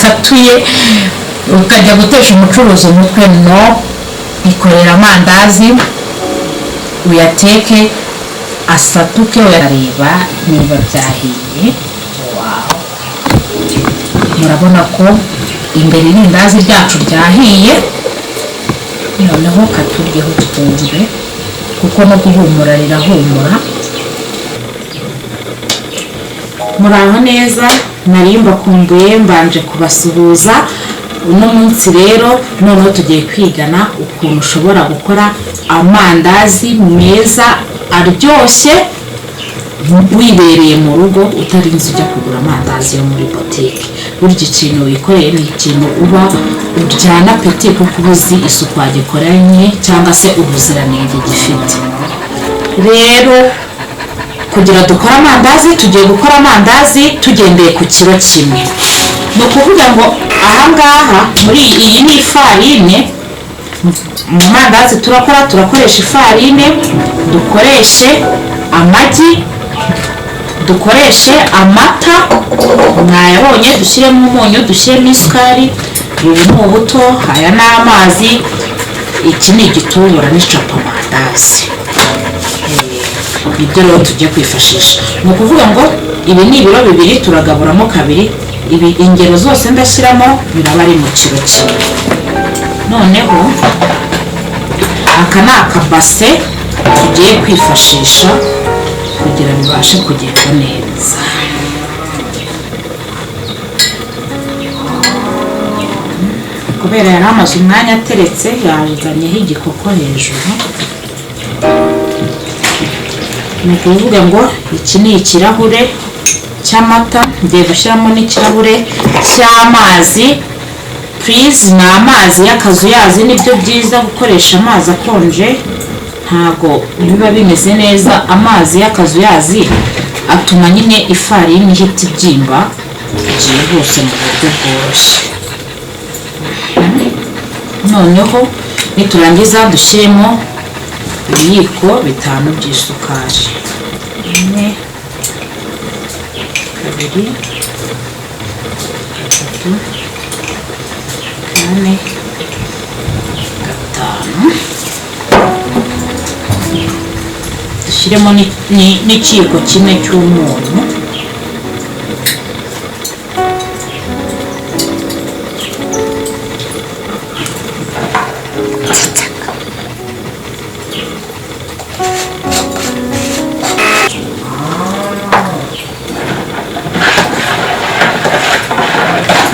yasatuye ukajya gutesha umucuruzi umutwe. No ikorera amandazi uyateke asatuke, uyareba niba byahiye. Wow, murabona ko imbere irindazi ryacu ryahiye. Noneho katuryeho twumve, kuko no guhumura rirahumura. Muraho neza, nari mbakumbuye, mbanje kubasuhuza. Uno munsi rero noneho tugiye kwigana ukuntu ushobora gukora amandazi meza aryoshye wibereye mu rugo, utarinze ujya kugura amandazi yo muri botike. Burya ikintu wikoreye ni ikintu uba uryana peti, kuko uba uzi isuku wagikoranye cyangwa se ubuziranenge gifite. Rero kugira dukore amandazi, tugiye gukora amandazi tugendeye ku kiro kimwe. Ni ukuvuga ngo ahangaha muri iyi ni ifarine. Mu mandazi turakora, turakoresha ifarine, dukoreshe amagi, dukoreshe amata mwayabonye, dushyiremo umunyu, dushyiremo isukari. Ubu ni ubuto, aya ni amazi, iki ni igitubura n'icapamandazi. Nibyo rero tugiye kwifashisha. Ni ukuvuga ngo ibi ni ibiro 2, turagaburamo kabiri. Ibi ingero zose ndashyiramo biraba ari mu kiro kimwe. Noneho aka ni akabase tugiye kwifashisha kugira bibashe kugenda neza. Kubera yari amaze umwanya ateretse, yazanyeho igikoko hejuru. Ni ukuvuga ngo iki ni ikirahure cy'amata, ngiye gushyiramo n'ikirahure cy'amazi. Purize, ni amazi y'akazuyazi, nibyo byiza gukoresha amazi akonje, ntago biba bimeze neza. Amazi y'akazuyazi atuma nyine ifarini ihita ibyimba byihuse mu buryo bworoshye. Noneho niturangiza dushyiremo ibiyiko 5 by'isukari. 1, 2, 3, 4, 5. Dushyiremo n'ikiyiko kimwe cy'umunyu.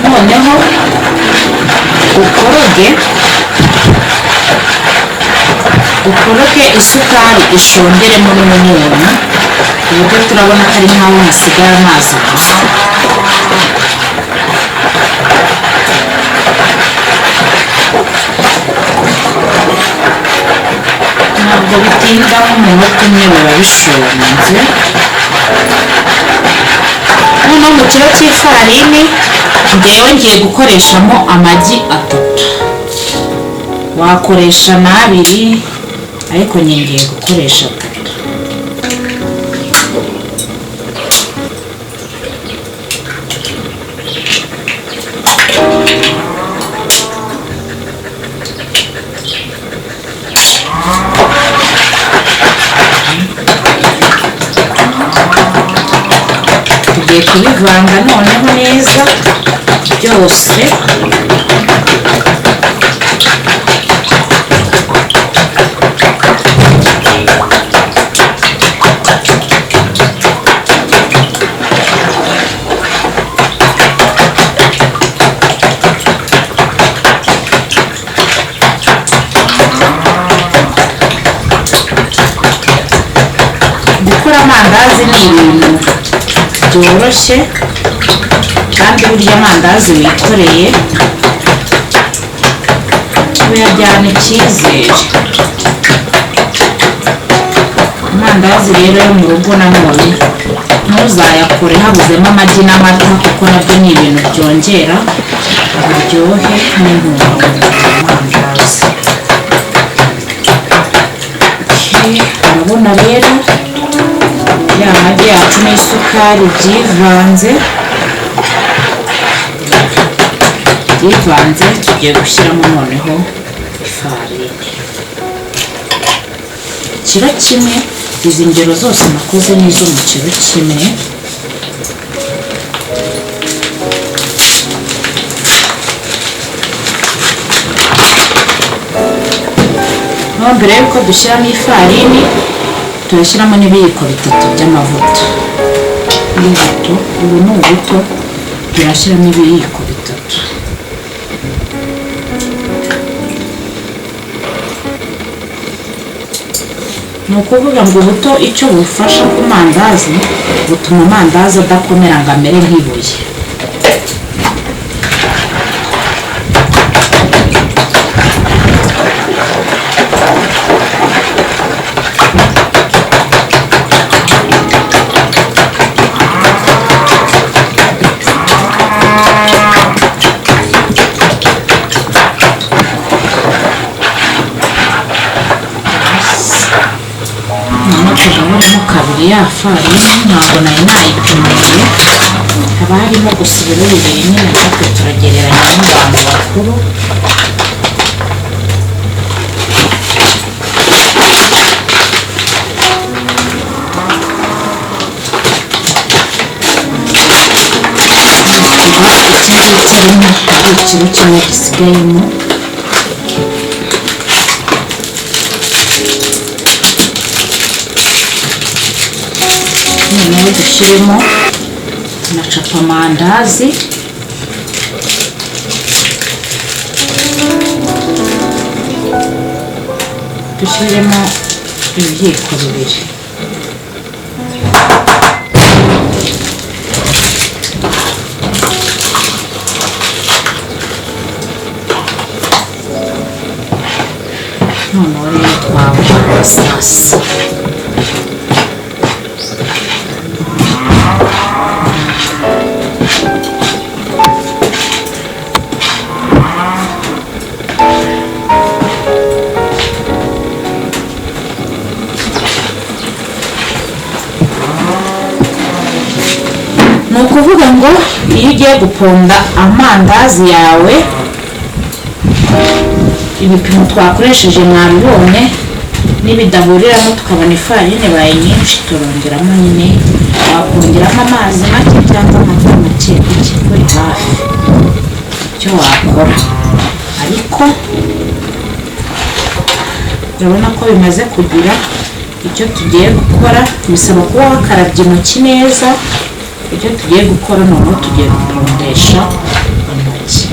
Noneho ukoroge isukari ishongeremo n'umunyu, ku buryo turabona ko ari nkaho hasigaye amazi gusa. Ntabwo bitinda, nk'umunota umwe biba bishonze. Noneho mu kiro cy'ifarini ngewe ngiye gukoreshamo amagi 3, wakoresha n'abiri, ariko ngiye gukoresha 3. Tugiye kubivanga noneho neza byose. Gukora amandazi ni ibintu byoroshye, kandi burya amandazi wikoreye uyajyana icyizere. Amandazi rero yo mu rugo nanone ntuzayakore habuzemo amagi n'amata, kuko nabyo ni ibintu byongera uburyohe n'intungamubiri mu mandazi. Urabona rero ya magi yacu n'isukari byivanze. Byivanze, tugiye gushyiramo noneho ifarini kiro kimwe. Izi ngero zose nakoze ni izo mu kiro kimwe. Noneho mbere y'uko dushyiramo ifarini, turashyiramo n'ibiyiko bitatu by'amavuta y'ubuto. Ubu ni ubuto, turashyiramo ibiyiko bitatu. Ni ukuvuga ngo ubuto icyo bufasha ku mandazi, butuma amandazi adakomera ngo amere nk'ibuye. Noneho tugaburemo kabiri ya farini, ntabwo nari nayipimiye, haba harimo gusa ibiro bibiri nyine, natwe turagereranya n'abantu bakuru. Kuva iki ngiki arimo ari ikiro kimwe gisigayemo. Noneho dushyiremo na capamandazi, dushyiremo ibiyiko bibiri. Noneho rero twavanga sasa. Ni ukuvuga ngo iyo ugiye guponda amandazi yawe, ibipimo twakoresheje mwabibonye, nibidahuriramo tukabona ifarini ibaye nyinshi, turongeramo nyine, wakongeramo amazi make cyangwa amata make, ikikuri hafi icyo wakora. Ariko urabona ko bimaze kugira icyo tugiye gukora, bisaba kuba wakarabye intoki neza. Icyo tugiye gukora noneho, tugiye gupondesha intoki.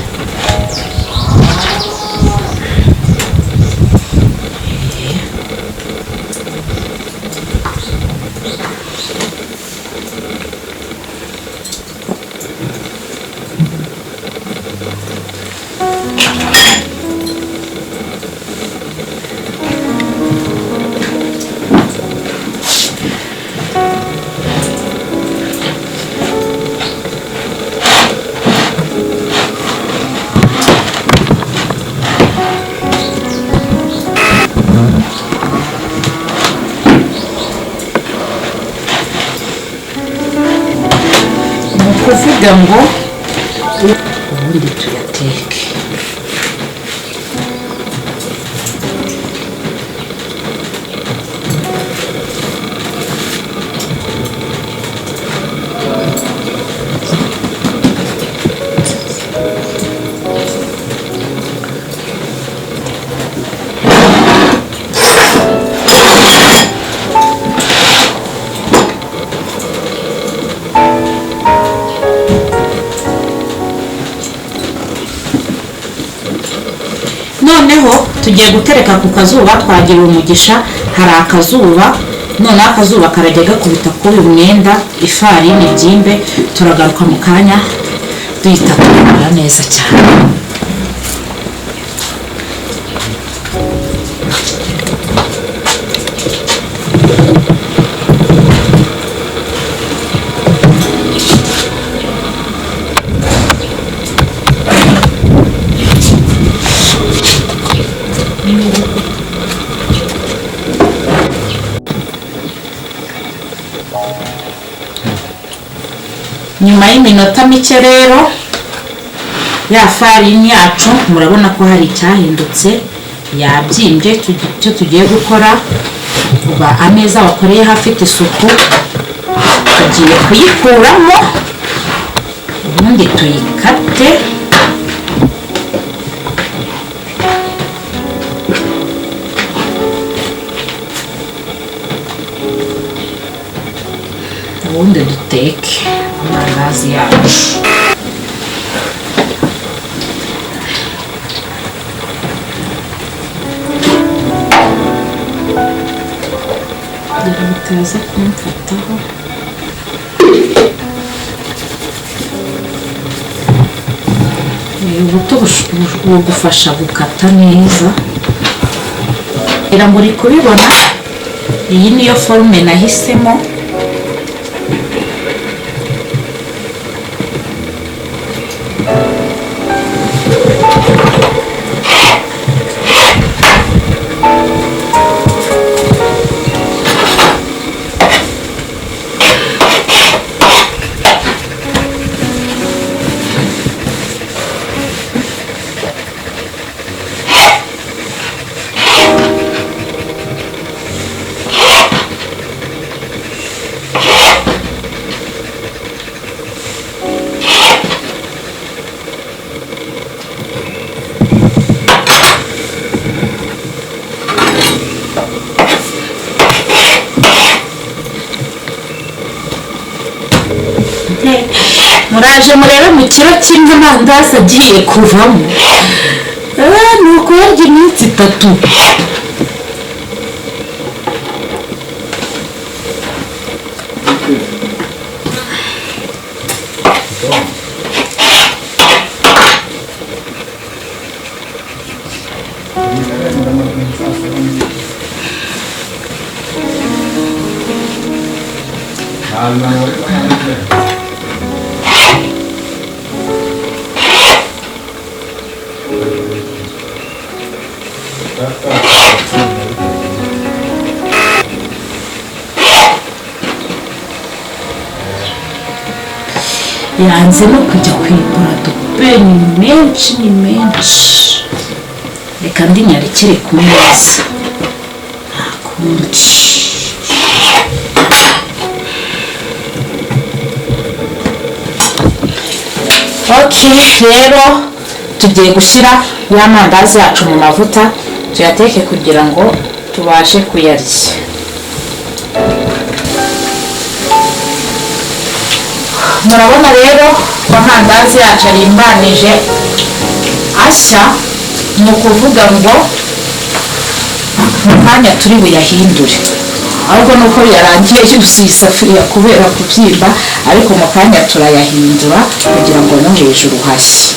Ni ukuvuga ngo ubundi tuyateke. Noneho tugiye gutereka ku kazuba, twagiriwe umugisha hari akazuba. Noneho akazuba karajya gakubita kuri uyu mwenda, ifarini ibyimbe. Turagaruka mu kanya duhita tubikora neza cyane. Nyuma y'iminota mike rero Ya farini yacu murabona ko hari icyahindutse, yabyimbye. Icyo tugiye gukora, uba ameza wakoreyeho afite isuku, tugiye kuyikuramo ubundi tuyikate. Ubundi duteke amandazi yacu. Kugira bitaza kumfataho. Ubuto bugufasha gukata neza. Kugira ngo uri kubibona, iyi niyo forme nahisemo. Muraje murebe mu kiro kimwe amandazi agiye kuvamo. Ni ukuyarya iminsi 3. Yanze no kujya ku iparato pe, ni menshi, ni menshi. Reka ndi nyarekere ku meza, nta kundi. Rero tugiye gushyira ya mandazi yacu mu mavuta tuyateke kugira ngo tubashe kuyarya. Murabona rero ko amandazi yacu arimbanije ashya, ni ukuvuga ngo mu kanya turi buyahindure. Ahubwo nuko yarangiye yuzuye isafuriya kubera kubyimba, ariko mu kanya turayahindura kugira ngo no hejuru hashye.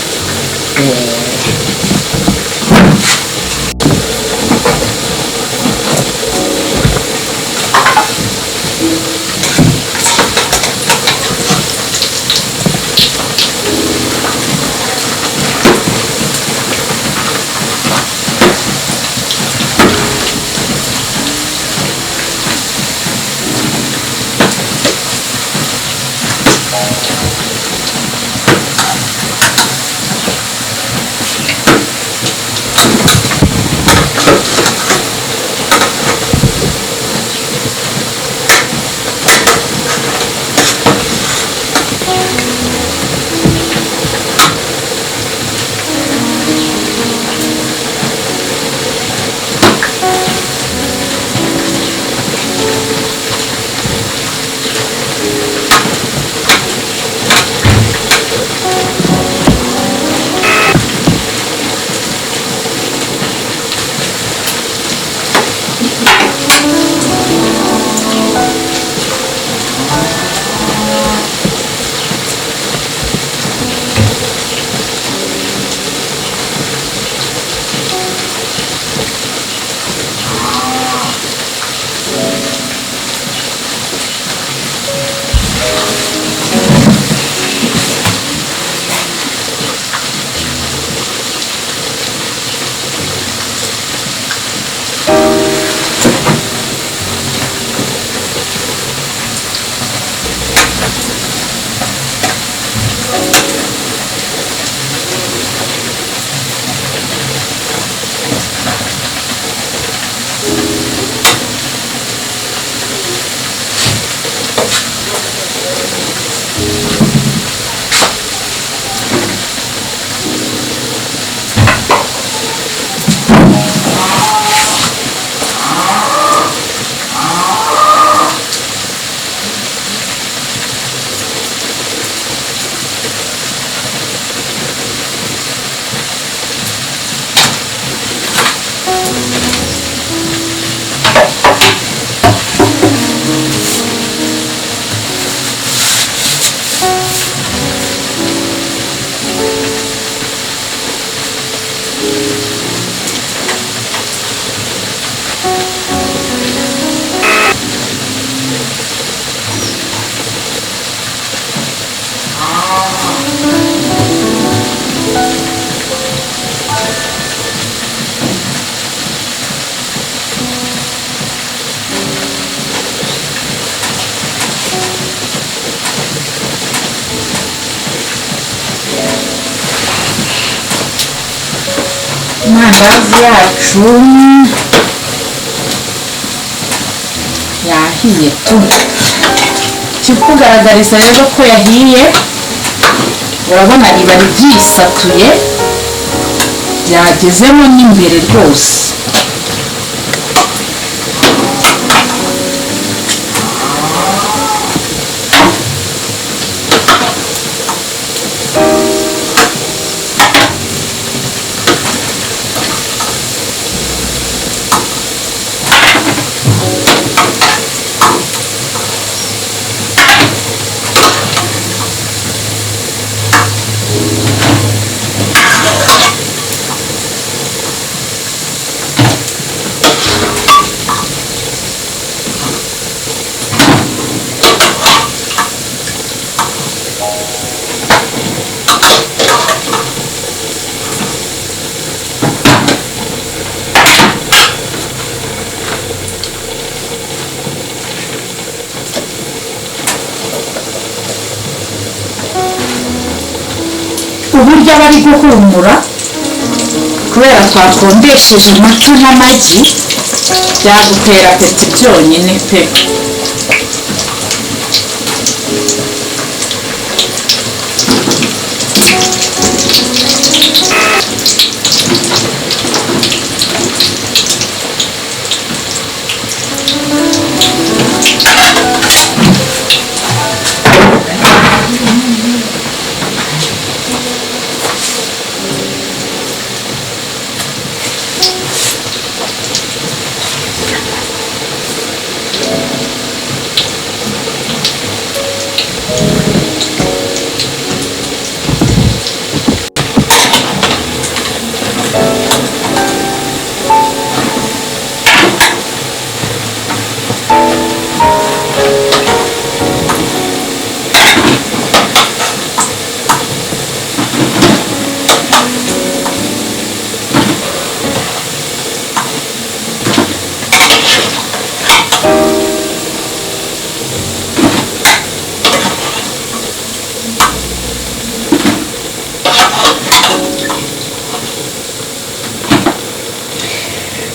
Amandazi yacu yahiye tu. Kikugaragariza rero ko yahiye, urabona riba ryisatuye, byagezemo n'imbere rwose. Uburyo aba ari guhumura kubera twakondesheje amata n'amagi, byagutera appétit byonyine pe.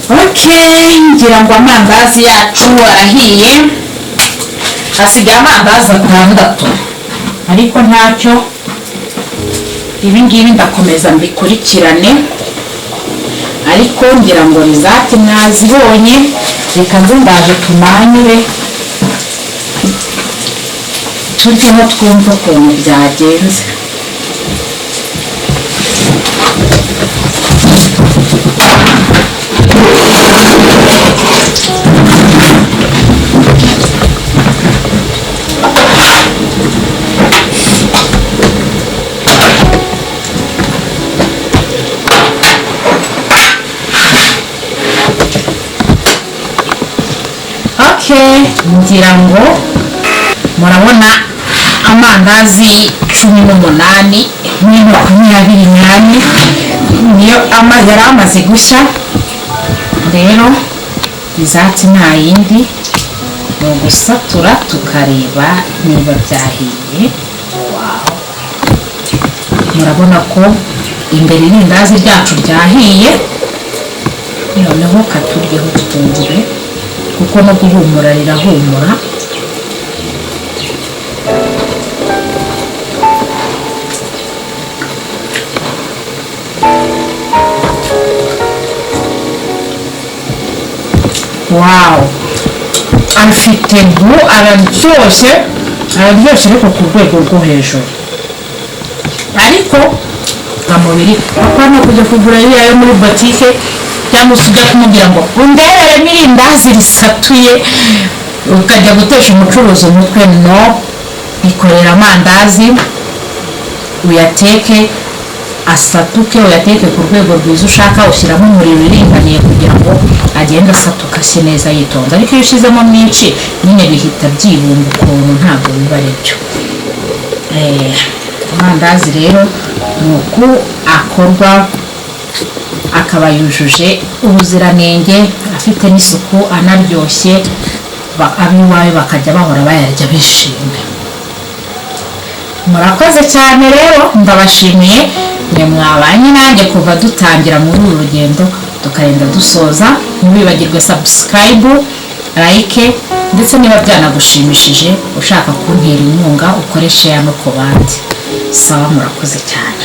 Okay, ngira ngo amandazi yacu arahiye, hasigaye amandazi 6, ariko ntacyo, ibi ngibi ndakomeza mbikurikirane, ariko ngira ngo result mwazibonye. Reka nze ndaje tumanyure turyeho twumve ukuntu byagenze. Okay, ngira ngo murabona amandazi 18 muri 24 niyo yari amaze gushya. Rero result nta yindi, ni ugusatura tukareba niba byahiye. Wow, murabona ko imbere irindazi ryacu ryahiye. Noneho katuryeho twumve, kuko no guhumura rirahumura. Wow, afite goût, araryoshye, araryoshye ariko ku rwego rwo hejuru. Ariko nkamubiri apana kujya kugura iriya yo muri botike, cyangwa se ujya kumubwira ngo undereremo irindazi risatuye, ukajya gutesha umucuruzi umutwe. No, ikorera amandazi uyateke asatuke, uyateke ku rwego rwiza ushaka, ushyiramo umuriro uringaniye kugira ngo agende asatuka ashye neza yitonze. Ariko iyo ushyizemo mwinshi nyine bihita byibumba ukuntu, ntabwo biba ari byo. Amandazi rero ni uku akorwa, akaba yujuje ubuziranenge, afite n'isuku, anaryoshye, ab'iwawe bakajya bahora bayarya bishimye. Murakoze cyane rero, ndabashimiye. Mwe mwabanye nanjye kuva dutangira muri uru rugendo tukarenda dusoza, ntiwibagirwe subscribe, like, ndetse niba byanagushimishije ushaka kuntera inkunga, ukore share no ku bandi. Sawa, murakoze cyane.